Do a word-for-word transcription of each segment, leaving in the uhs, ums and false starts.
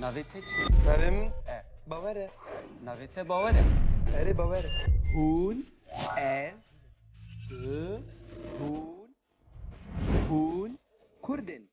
Navê te çi? Navê min E. Bawer e. Navê te Bawer e. Erê, Bawer e. Hûn, ez, tu, hûn, hûn Kurd in.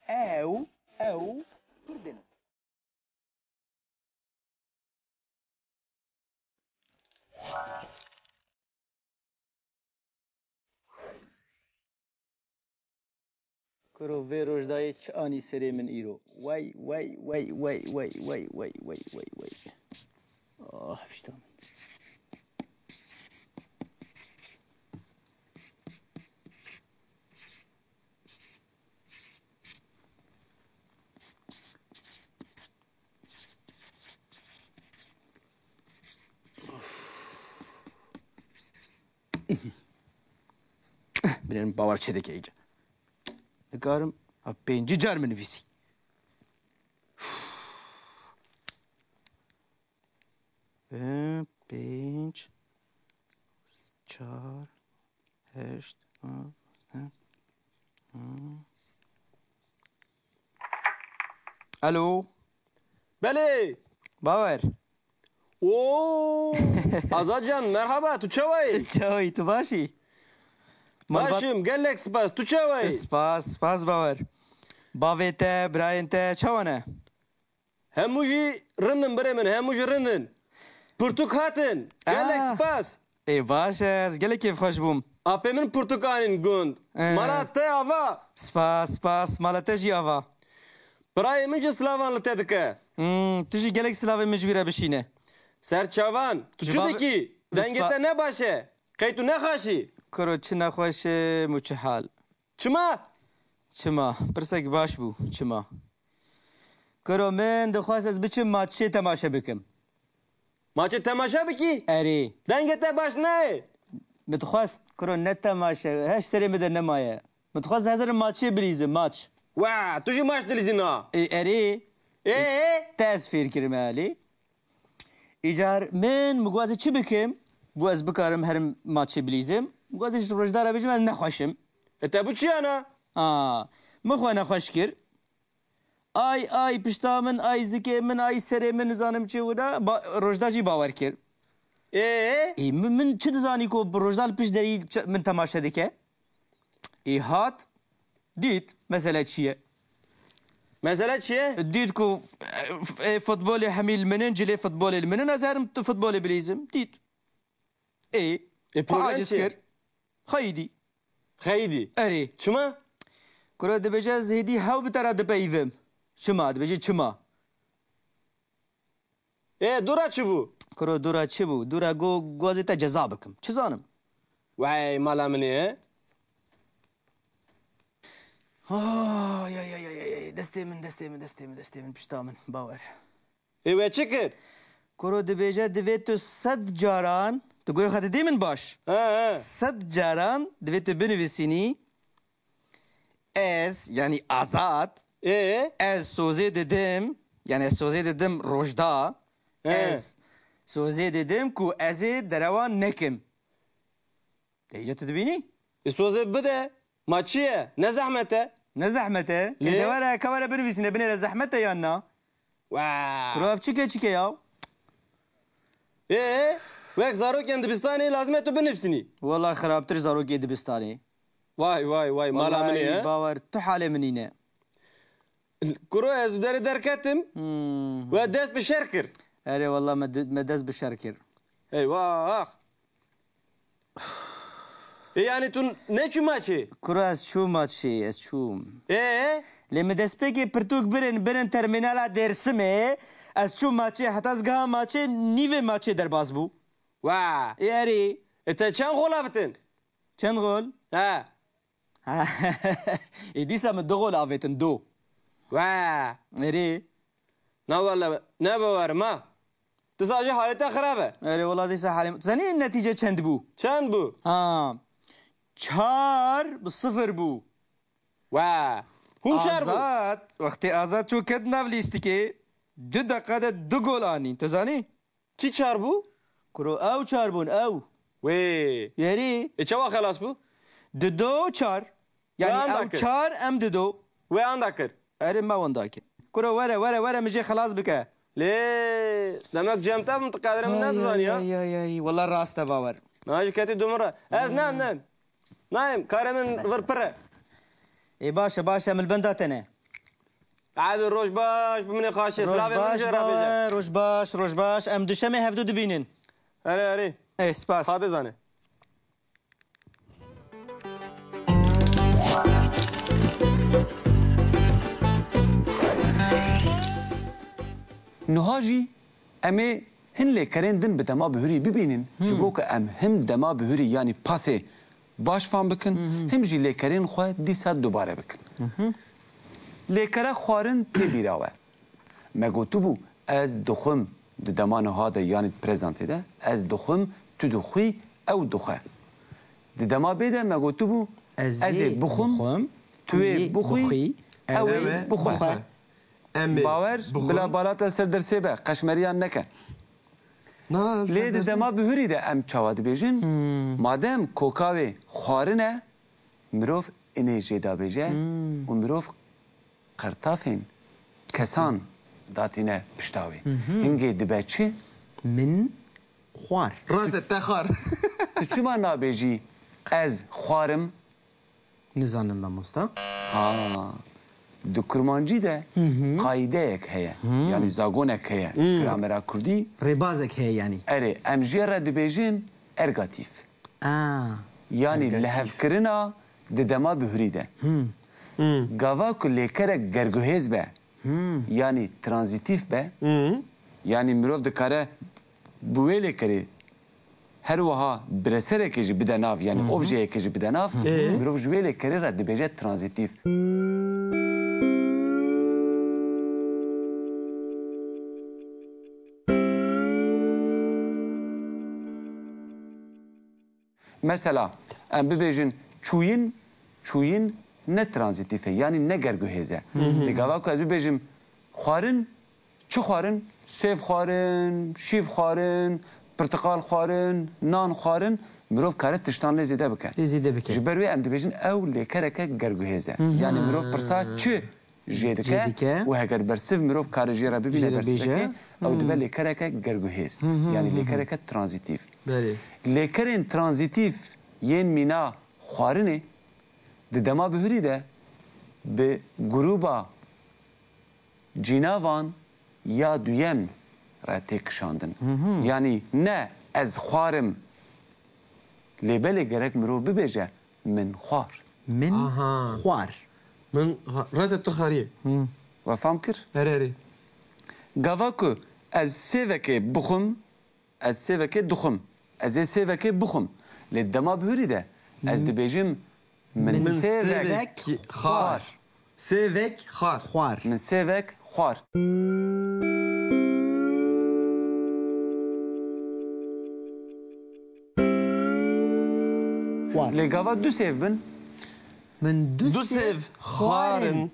Ew, ew Kurd in. Kuro vê Rojdayê çi anî serê min îro. Wey, wey, wey, wey. Oh, pişta min. Bilên bawer çêdike îca. Dikarim ha pêncî car min nivîsî. Pê-, pênc, çar, heşt, ha, ha, ha. Alo. Belê. Bawer. Oo! Azad can, merhaba, tu çawa yî? Çawa yî, tu baş î? Malbat- Başim, gelek spas, tu çawa yî? Spas, spas Bawer. Bavê te, birayên te çawa ne? Hemû jî rind in birê min, hemû jî rind in. Pirtûk hatin. Gelek Aa. spas. Ê baş e, ez gelek kêfxweş bûm. Apê min pirtûk anîn gund. Ee. Mala te ava. Spas, spas. Mala te jî ava. Birayê min jî silavan li te dike. Hmm, tu jî gelek silavên min ji wî re bişîne. Serçavan, tu çi Civab-, dikî? Dengê spa- te ne baş e. Qey tu nexweş î? Kuro çi nexweş im û çi hal. Çima? Çima? Pirsek baş bû. Çima? Kuro min dixwest ez biçim maçê temaşe bikim. Maçê temaşe bikî? Erê. Dengê te baş nayê. Min dixwest, kuro ne temaşe, heş serê min de nemaye. Min dixwest hederim maçê bilîzim, maç. Wa, tu jî maç dilîzî na? E, erê. Ê, ê? Te ez fêr kirime elê. Îcar min, min got ez ê çi bikim? Bû ez bikarim herim maçê bilîzim. Min got ez ê ji Rojdar re bêjim ez nexweş im. E te bû çi yana? A, min xwe nexweş kir. Ay, ay, pişta min, ay zikê min, ay serê min, nizanim çi wina. Ba-, Rojdar jî bawer kir. Ê? Ê, min, min çi dizanî ku bi Rojdar li pişt derî ç-, min temaşe dike? Ê hat, dît, mesele çi ye? Mesele çi ye? Dît ku, e, e, futbolê hemî li min in, cilê futbolê li min in, ez herim tu futbolê bilîzim. Dît. Ê, E, problem aciz çi ye? kir. Xeyî dî. Xeyî dî. Erê. Çima? Kuro dibêje, ez hêdî hew bi te re dipeyivim. Çima? Dibêje, çima? Ê, dûra çi bû? Kuro dûra çi bû? Dûra go-, gozê te ceza bikim. Çi zanim? Wey, mala min ê. Ay, ay, ay, ay, ay, ay. Destê min, destê min, destê min, destê min, pişta min. Bawer. Ê, we çi kir? Kuro dibêje, divê tu sed caran, tu goyê xwe didî min baş? He, he. Sed caran divê tu binivîsînî, ez, yanî Azad, Ê? ez sozê didim, yanî ez sozê didim Rojda, He. ez sozê didim ku ez ê derewan nekim. Te îca tu dibînî? Ê, sozê bide. Ma çi ye? Ne zehmet e? Ne zehmet e? Lê? Ê, de were, ka were binivîsîne, binêre zehmet e yan na? Wa! Kuro ev çike çike ya? Ê, wek zarokên dibistanê lazim e tu binivîsînî. Wela xirabtir zarokê dibistanê. Vay, vay, vay, mala min ê, Wellahî he? bawer, tu halê min nîne. Kuro ez bi derê derketim. Hmm. We dest bi şer kir. Erê, wela me de-, me dest bi şer kir. Eyvah! Ê, yanî tu neçû maçê? Kuro ez çûm maçê, ez çûm. Ê? Lê min destpêkê pirtûk birin, birin termînala Dêrsimê. Ez çûm maçê, heta ez giha maçê, nîvê maçê derbas bû. Wa! Ê, erê. Ê, te çend gol avitin? Çend gol? He. Ê, dîsa min du gol avêtin, du. Wa! Erê. Na wele, ne bawerim ha. Dîsa jî halê te xirab e. Erê, wela dîsa halê min. Tu zanî netîce çend bû? Çend bû? Ha. Çar bi sifir bû. Wa! Hûn çar bû. Azad, wextê Azad çû ket nav lîstikê, du deqa de du gol anîn. Tu zanî? Kî çar bû? Kuro ew çar bûn, ew. Wê. Yerî. Ê, çawa xelas bû? Dido çar. Yanî Wê anda ew kir. çar, em dido. Wê anda kir. Erê, me wenda kir. Kuro were, were, were min jê xelas bike. Lê demek cem te bim, tu qedrê min nedizaniya. Ay, ay, ay, ay. Wela rast e bawer. Na jî ketî dû min re. Ez nem, nem. Nayêm, karê min vir pir e. Ê baş e, baş e, min li benda te ne. Hadi roj baş, bi min ê xaşê, silavê min jê re bêje. Roj baş, roj baş. Em duşemê hevdu dibînin. Erê, erê. Ê, spas. Xwedê zane. Niha jî em ê hin lêkerên din bi dema bihurî bibînin, ji bo ku em him dema bihurî, yanî pasê baş fam bikin, him jî lêkerên xwe dîsa dubare bikin. Lêkera xwarin tê bîra we. Me gotibû, ez dixwim, di dema niha de, yanî di prezentê de, ez dixwim, tu dixwî, ew dixwe. Di dema bê de me gotibû, ez ê bixwim, tu ê bixwî, ew ê bixwe. Em ê Bawer, bila bala te ser dersê be, qeşmeriyan neke. Lê di dema bihurî de em çawa dibêjin? Madem koka wê xwarin e, mirov inê jê dabêje û mirov qertafên kesan datîne pişta wê. Hingê dibe çi? Min xwar. Rast e, te xwar. Tu çima nabêjî ez xwarim? Nizanim mamosta. Ha. Di kurmancî de qaîdeyek heye. Yanî zagonek heye. Gramera kurdî. Rêbazek heye yanî. Erê, em jê re dibêjin ergatîf. A, yanî lihevkirina di dema bihurî de. Gava ku lêkerek gerguhêz be, yanî tranzîtîf be, yanî mirov dikare bi wê lêkerê her wiha bireserekê jî bide nav, yanî objeyekê jî bide nav, mirov ji wê lêkerê re dibêje tranzîtîf. Mesela, em bibêjin çûyin, çûyin ne tranzîtîf e, yanî ne gerguhêz e. Lê gava ku ez bibêjim xwarin, çi xwarin? Sêv xwarin, şîv xwarin, pirtiqal xwarin, nan xwarin, mirov kare tiştan lê zêde bike. Lê zêde bike. Ji ber wê em dibêjin ew lêkereke gerguhêz e. Yanî mirov pirsa çi jê dike û heger bersiv mirov kare jê re bibîne bersivekê, ew dibe lêkereke gerguhêz. Yanî lêkereke tranzîtîf. Belê. Lêkerên tranzîtîf yên mîna xwarinê di dema bihurî de bi grûba cînavan ya duyem re tê kişandin. Yanî ne ez xwarim, lê belê gerek mirov bibêje, Min xwar. Min xwar. Min xwa-, rete tu xariyê. We fam kir? Erê, erê. Gava ku ez sêvekê bixwim, ez sêvekê dixwim. Ez ê sêvekê bixwim. Lê dema bihurî de ez dibêjim, min sêvek xwar. Sêvek xwar. Xwar. Min sêvek xwar. Xwar. Lê gava du sêv bin? Min du sêv xwarin.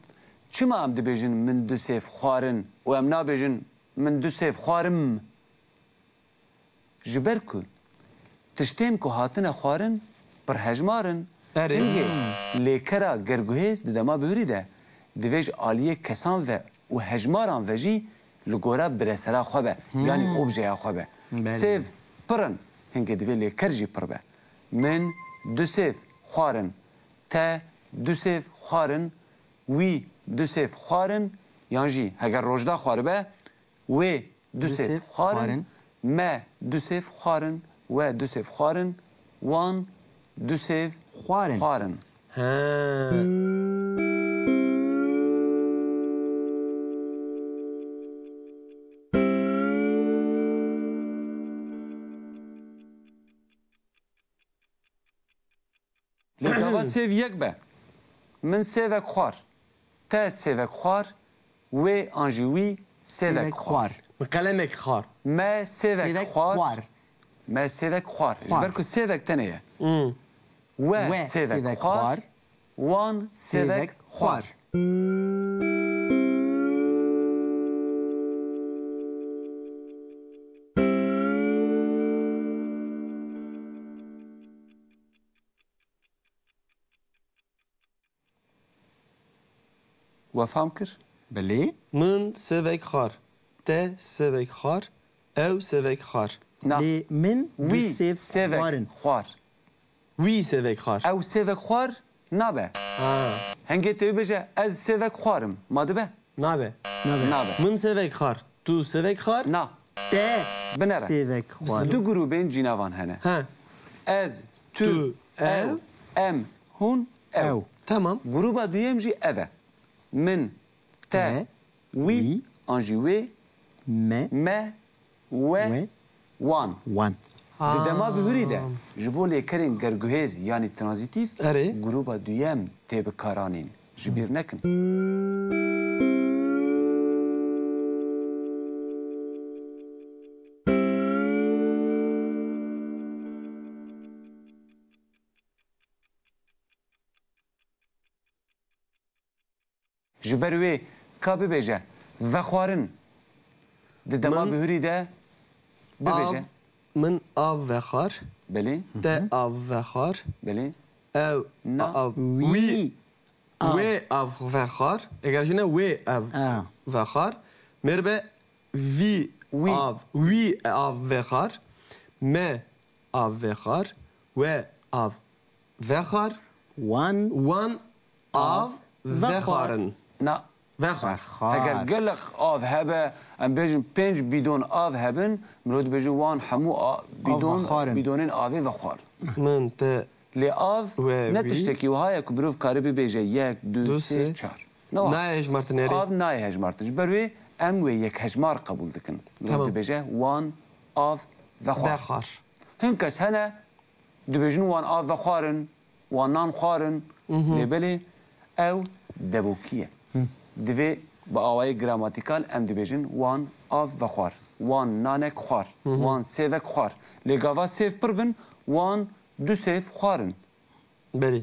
Çima em dibêjin min du sêv xwarin û em nabêjin min du sêv xwarim? Ji ber ku tiştên ku hatine xwarin pir hejmar in, erê, hingê lêkera gerguhêz di dema bihurî de divê ji aliyê kesan ve û hejmaran ve jî li gora biresera xwe be, yanî objeya xwe be. Belê. Sêv pir in, hingê divê lêker jî pir be. Min du sêv xwarin, te du sêv xwarin, wî du sêv xwarin, yan jî heger rojda xwaribe, wê du sêv xwarin, me du sêv xwarin, we du sêv xwarin, wan du sêv xwarin. He. Lê gava sêv yek be. Min sêvek xwar. Te sêvek xwar. Wê an jî wî sêvek xwar. Min qelemek xwar. Me sêvek xwar. Me sêvek xwar. Ji ber ku sêvek tenê ye. We sêvek xwar. Wan sêvek xwar. We fam kir? Belê. Min sêvek xwar. Te sêvek xwar. Ew sêvek xwar. Na. Lê min du Wî sêv sêvek xwarin. Xwar. Wî sêvek xwar. Ew sêvek xwar nabe. Ha. Hingê tê bibêje, ez sêvek xwarim. Ma dibe? Nabe. Nabe. Nabe. Min sêvek xwar. Tu sêvek xwar. Na. Te Binere. Sêvek xwar. Du grûbên cînavan hene. Ha. Ez, tu, Tu, ew, ew. Em, hûn, ew. Ew. Tamam. Grûba duyem jî ev e. Min, te, Te, wî, wî, an jî wê, me, me, we, we, wan. Wan. Di dema bihurî de Ha. ji bo lêkerên gerguhêz yanî tranzîtîf Erê. grûba duyem tê bikaranîn. Ji bîr nekin. Ji ber wê ka bibêje, vexwarin. Di dema Min bihurî de bibêje. Av, min av vexwar. Belê. Te av vexwar. Belê. Ew Na. av. Wî. Wî. Av. Wê av vexwar. Eger jî ne wê ev A. vexwar. Mêr be vî Wî. av. Wî av vexwar. Me av vexwar. We av vexwar. Wan. Wan av Av vexwar. vexwarin. Na. Vexwar. Vexwar. Eger gelek av hebe, em bêjin pênc bîdon av hebin, mirov dibêje wan hemû a-, bîdon, vexwarin. bîdonên avê vexwar. Min te Lê av We ne wî. tiştekî wiha ye ku mirov kare bibêje yek, du, Du, sê, sê. çar. Ne wiha. Nayê hejmartin erê. Av nayê hejmartin. Ji ber wê em wê yek hejmar qebûl dikin. Mirov Tamam. dibêje wan av vexwar. Vexwar. Hin kes hene dibêjin wan av vexwarin, wan nan xwarin, Mhm. lê belê ew devokî ye. Divê bi awayê gramatîkal em dibêjin wan av vexwar, wan nanek xwar, Mhm. wan sêvek xwar. Lê gava sêv pir bin, wan du sêv xwarin. Belê.